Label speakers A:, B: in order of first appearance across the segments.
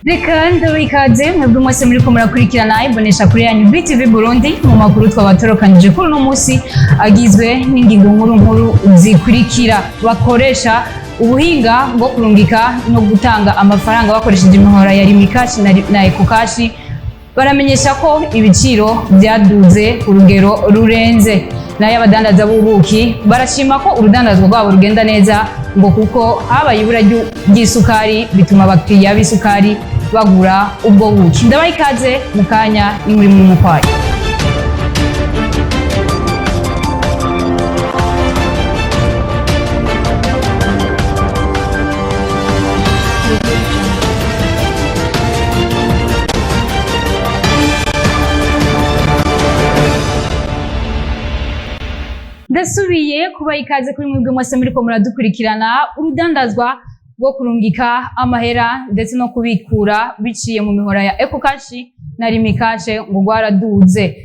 A: Reka ndabaha ikaze mwebwe mwese muriko murakurikirana imbonesha kure yanyu BTV Burundi mu makuru twabatonokanije kuri uno munsi, agizwe n'ingingo nkuru nkuru zikurikira: bakoresha ubuhinga bwo kurungika no gutanga amafaranga bakoresheje imihora ya Lumicash na EcoCash baramenyesha ko ibiciro byaduze urugero rurenze. Nayo abadandaza b'ubuki barashima ko urudandazwa rwabo rugenda neza, ngo kuko habaye ibura ry'isukari bituma abakiriya b'isukari bagura ubwo buki. Ndabaha ikaze mu kanya ni muri mumukwayo. Ndasubiye kubaha ikaze kuri mwebwe mwese muriko muradukurikirana. Urudandazwa rwo kurungika amahera ndetse no kubikura biciye mu mihora ya EcoCash na Lumicash ngo rwaraduze.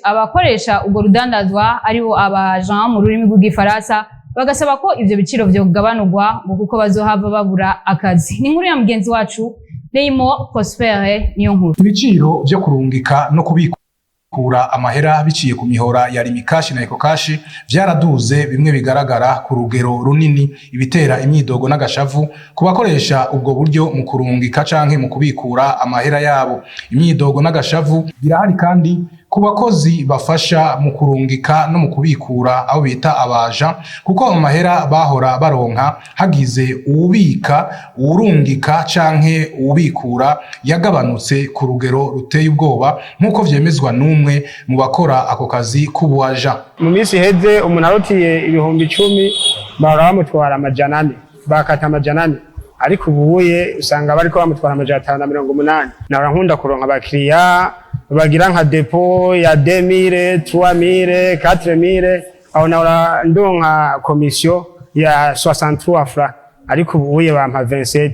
A: Abakoresha urwo rudandazwa, aribo abajan mu rurimi rw'igifaransa, bagasaba ko ivyo biciro vyogabanurwa, ngo kuko bazohava babura akazi. Ni inkuru ya mugenzi wacu Leimo Prospere niyo nkuru.
B: Ibiciro vyo kurungika no kubikura amahera biciye ku mihora ya Lumicash na EcoCash vyaraduze bimwe bigaragara ku rugero runini, ibitera imyidogo n'agashavu ku bakoresha ubwo buryo mu kurungika canke mu kubikura amahera yabo. Imyidogo n'agashavu birahari kandi ku bakozi bafasha mu kurungika no mu kubikura, abo bita abaja, kuko amahera bahora baronka hagize uwubika, uwurungika canke uwubikura yagabanutse ku rugero ruteye ubwoba, nk'uko vyemezwa n'umwe mu bakora ako kazi k'ubuaja.
C: Mu minsi iheze umuntu arotiye 10.000 bahora bamutwara 400, bakata 400, ariko ubuye usanga bariko bamutwara 580. Nahora nkunda kuronka abakiriya bagira nka dépôt ya 2000, 3000, 4000, aho nahora ndonka commission ya 63 francs, ariko ubuye bampa 27.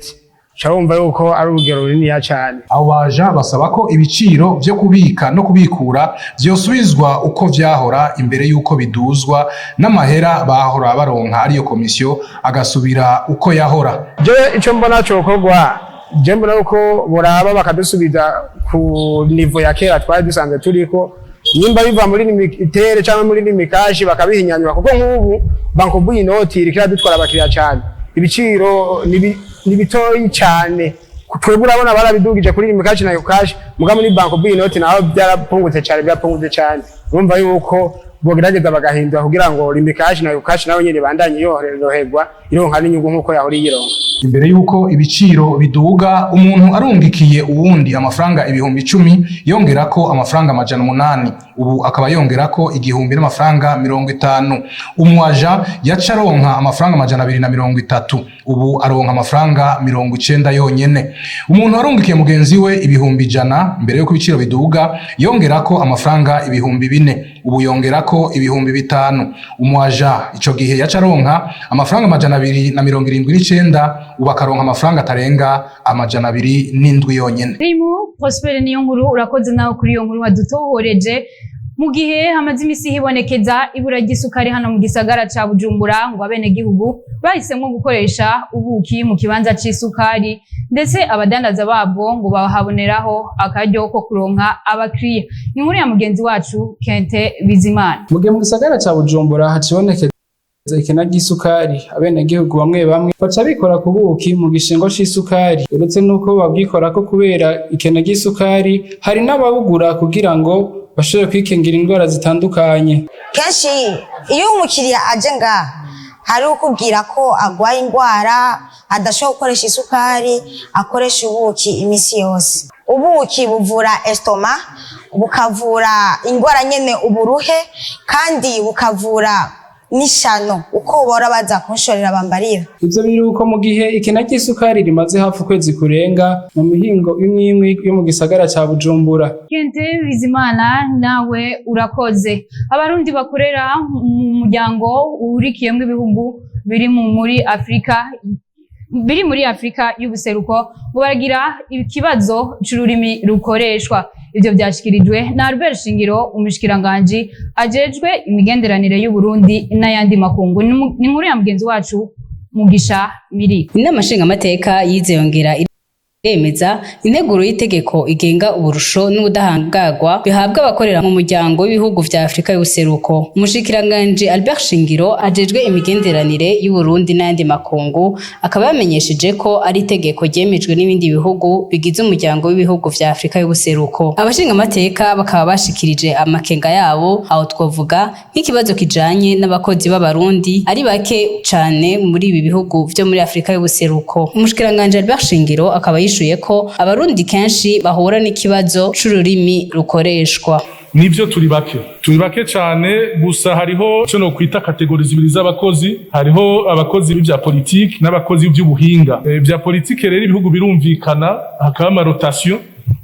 C: Uca wumva yuko ari urugero runiniya cane.
B: Abo baja basaba ko ibiciro vyo kubika no kubikura vyosubizwa uko vyahora imbere y'uko biduzwa, n'amahera bahora baronka, ariyo komisiyo, agasubira uko yahora.
C: Je ico mbona cokorwa, je mbona yuko boraba bakadusubiza ku niveau ya kera twari dusanzwe turiko, nimba biva muri Lumitel cyangwa muri Lumicash bakabihinyanyura, kuko nk'ubu Bancobu inoti iriko iradutwara abakiriya cane, ibiciro ni bitoyi cane. Twebwe urabona barabidugije kuri Lumicash na EcoCash, muga muri Bancobu inoti naho byarapungutse cane, byarapungutse cane. Urumva yuko bogerageza bagahindura kugira ngo Lumicash na EcoCash nayo nyene ibandanye yoroherwa, ironka n'inyungu nk'uko yahora iyironka.
B: Imbere y'uko ibiciro biduga, umuntu arungikiye uwundi amafaranga 10.000 yongerako amafaranga 800, ubu akaba yongerako 1.050. Umwaja yaca aronka amafaranga 230, ubu aronka amafaranga 90 yonyene. Umuntu arungikiye mugenzi we 100.000 mbere y'uko ibiciro biduga yongerako amafaranga 4.000, ubu yongerako 5.000. Umwaja ico gihe yaca aronka amafaranga 279, ubu akaronka amafaranga atarenga 207 yonyene.
A: Rimu Prosper niyo nkuru, urakoze nawe kuri iyo nkuru wadutohoreje. Mu gihe hamaze imisi hibonekeza ibura ry'isukari hano mu gisagara ca Bujumbura, ngo abenegihugu bahisemwo gukoresha ubuki mu kibanza c'isukari, ndetse abadandaza babwo ngo bahaboneraho akaryo ko kuronka abakiriya. Ni inkuru ya mugenzi wacu Kente Bizimana.
D: Mu gihe mu gisagara ca Bujumbura hacibonekeza ikena ry'isukari, abenegihugu bamwe bamwe baca bikora ku buki mu gishingo c'isukari. Uretse n'uko babwikorako kubera ikena ry'isukari, hari n'ababugura kugira ngo bashobore kwikingira indwara zitandukanye.
E: Kenshi iyo umukiriya aje ngaha, hari ukubwira ko agwaye indwara, adashobora gukoresha isukari, akoresha ubuki iminsi yose. Ubuki buvura estomac, bukavura indwara nyene uburuhe, kandi bukavura n'ishano uko bora baza kunshorera bambarira.
D: Ivyo biruko mu gihe ikena ry'isukari rimaze hafi ukwezi kurenga mu mihingo imwe imwe yo mu gisagara ca Bujumbura.
A: Kente Bizimana, nawe urakoze. Abarundi bakorera mu muryango uhurikiyemwo ibihugu biri muri Afrika, biri muri Afrika y'ubuseruko, ngo baragira ikibazo c'ururimi rukoreshwa. Ivyo vyashikirijwe na Albert Shingiro, umushikiranganji ajejwe imigenderanire y'u Burundi n'ayandi makungu. Ni inkuru ya mugenzi wacu Mugisha Miri.
F: Inama nshingamateka yize yongera Iremeza integuro y'itegeko igenga uburusho n'ubudahangarwa bihabwa abakorera mu muryango w'ibihugu vya Afurika y'ubuseruko. Umushikiranganji Albert Shingiro ajejwe imigenderanire y'Uburundi n'ayandi makungu akaba yamenyesheje ko ari itegeko ryemejwe n'ibindi bihugu bigize umuryango w'ibihugu vya Afurika y'ubuseruko. Abashingamateka bakaba bashikirije amakenga yabo, aho twovuga nk'ikibazo kijanye n'abakozi b'Abarundi ari bake cane muri ibi bihugu vyo muri Afurika y'ubuseruko. Umushikiranganji Albert Shingiro akaba yishuye ko Abarundi kenshi bahura n'ikibazo c'ururimi rukoreshwa.
G: Nivyo, turi bake, turi bake cane. Gusa hariho ico nokwita catégories zibiri z'abakozi: hariho abakozi b'ivya politiki n'abakozi b'ivy'ubuhinga. Vya politike rero ibihugu birumvikana, hakaba ama rotation.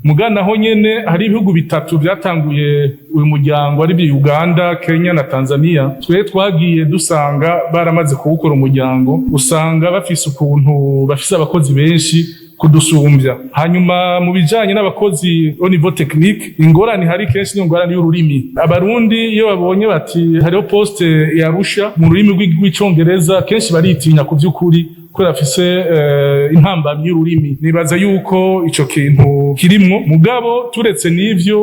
G: Mugana aho nyene hari ibihugu bitatu vyatanguye uyu muryango, ari byo Uganda, Kenya na Tanzania. Twe twagiye dusanga baramaze kuwukora umuryango, usanga bafise ukuntu bafise abakozi benshi kudusumbya. Hanyuma mu bijanye n'abakozi au niveau technique, ingorane hari kenshi ni ingorane y'ururimi. Abarundi iyo babonye bati hariho poste yarusha mu rurimi rw'Icongereza, kenshi baritinya ku vy'ukuri, kubera afise intambamyi y'ururimi. Nibaza yuko ico kintu kirimwo. Mugabo turetse n'ivyo,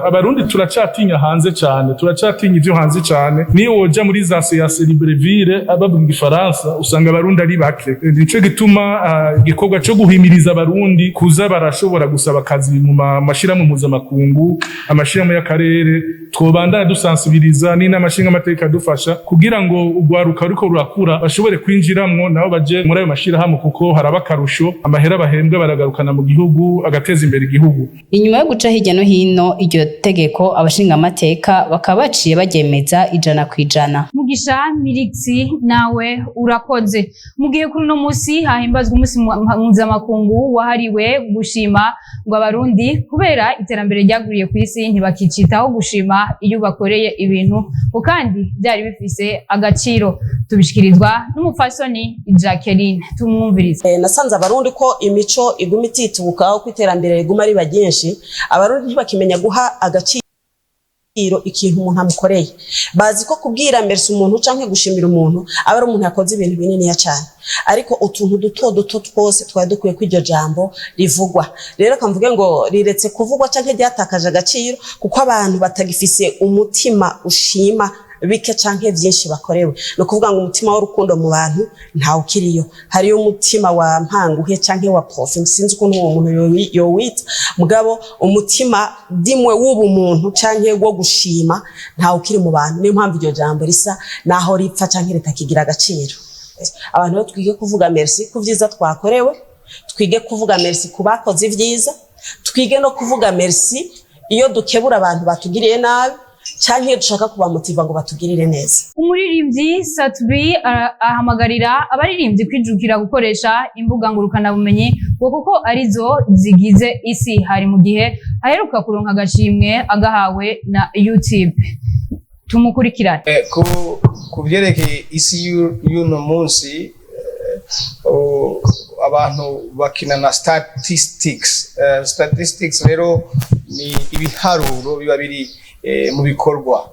G: Abarundi turacatinya hanze cane, turacatinya ivyo hanze cane. Niyo woja muri za CAC Libreville bavuga igifaransa, usanga Abarundi ari bake. Nico gituma igikorwa co guhimiriza Abarundi kuza barashobora gusaba akazi mu mashirahamwe mpuzamakungu, amashirahamwe y'akarere, twobandana dusansibiriza n'inama nshingamateka dufasha kugira ngo urwaruka ruriko rurakura bashobore kwinjiramwo, nabo baje muri ayo mashirahamwe, kuko haraba akarusho, amahera bahembwa baragarukana mu gihugu, agateza imbere igihugu.
F: Inyuma yo guca hirya no hino iryo tegeko, abashingamateka bakaba baciye baryemeza 100%.
A: Mugisha Miriksi, nawe urakoze. Mu gihe kuri uno munsi hahimbazwa umunsi mpuzamakungu wahariwe gushima, ngo Abarundi kubera iterambere ryaguriye ku isi ntibakicitaho gushima iyo bakoreye ibintu, ngo kandi byari bifise agaciro. Tubishikirizwa n'umupfasoni Jacqueline, tumwumvirize.
H: Nasanze Abarundi ko imico iguma itituka uko iterambere riguma riba ryinshi. Abarundi ntibakimenya guha agaciro ikintu umuntu amukoreye. Bazi ko kubwira merci umuntu canke gushimira umuntu aba ari umuntu yakoze ibintu bininiya cyane, ariko utuntu duto duto twose twari dukwiye ko iryo jambo rivugwa. Rero kamvuge ngo riretse kuvugwa canke ryatakaje agaciro, kuko abantu batagifise umutima ushima bike canke vyinshi bakorewe. Ni ukuvuga ngo umutima w'urukundo mu bantu ntawukiriyo, hariyo umutima wa mpanguhe canke wa profit, sinzi ukuntu uwo muntu yowita, mugabo umutima dimwe w'ubumuntu canke wo gushima ntawukiri mu bantu. Niyo mpamvu iryo jambo risa naho ripfa canke ritakigira agaciro. Abantu rero twige kuvuga merci ku vyiza twakorewe, twige kuvuga merci ku bakoze ivyiza, twige no kuvuga merci iyo dukebura abantu batugiriye nabi canke iyo dushaka kubamotiva ngo batugirire neza.
A: Umuririmbyi Sat-B ahamagarira abaririmbyi kwijukira gukoresha imbuga ngurukanabumenyi, ngo kuko arizo zigize isi. Hari mu gihe aheruka kuronka agashimwe agahawe na YouTube. Tumukurikirane.
I: Ku byerekeye isi y'uno munsi, abantu bakina na statistics. Statistics rero ni ibiharuro biba biri mu bikorwa.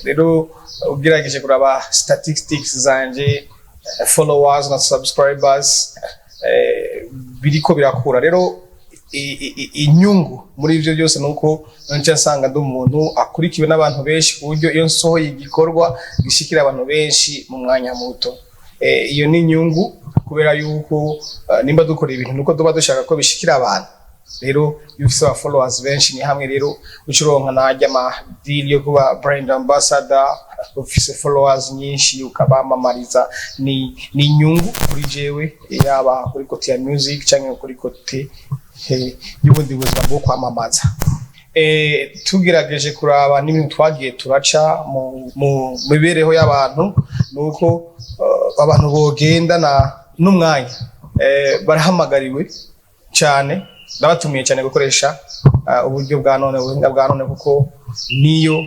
I: Rero ugerageje kuraba statistics zanje, followers na subscribers, biriko birakura. Rero inyungu muri ivyo byose nuko nca nsanga ndi umuntu akurikiwe n'abantu benshi, ku buryo iyo nsohoye igikorwa gishikira abantu benshi mu mwanya muto. Iyo ni inyungu, kubera yuko nimba dukora ibintu nuko tuba dushaka ko bishikira abantu. Rero iyo ufise aba followers benshi, ni hamwe rero uca uronka narya ama deal yo kuba brand ambassador. Ufise followers nyinshi ukabamamariza, ni inyungu kuri jewe, yaba kuri côté ya music canke kuri côté y'ubundi buzima bwo kwamamaza. Tugerageje kuraba n'ibintu twagiye turaca mu mibereho y'abantu, nuko abantu bogendana n'umwanya. Barahamagariwe cyane, ndabatumiye cyane gukoresha uburyo bwa none, ubuhinga bwa none, kuko niyo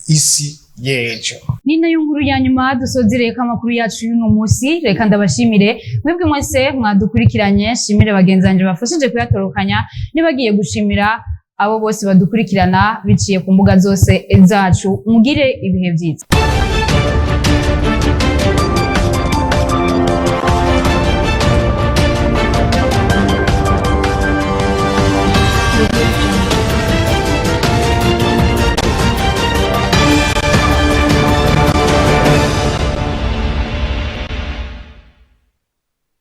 I: isi y'ejo.
A: Ni nayo nkuru ya nyuma dusozereye ko amakuru yacu y'uno munsi. Reka ndabashimire mwebwe mwese mwadukurikiranye, shimire bagenzi banje bafashije kuyatorokanya, nibagiye gushimira abo bose badukurikirana biciye ku mbuga zose zacu. Mugire ibihe byiza.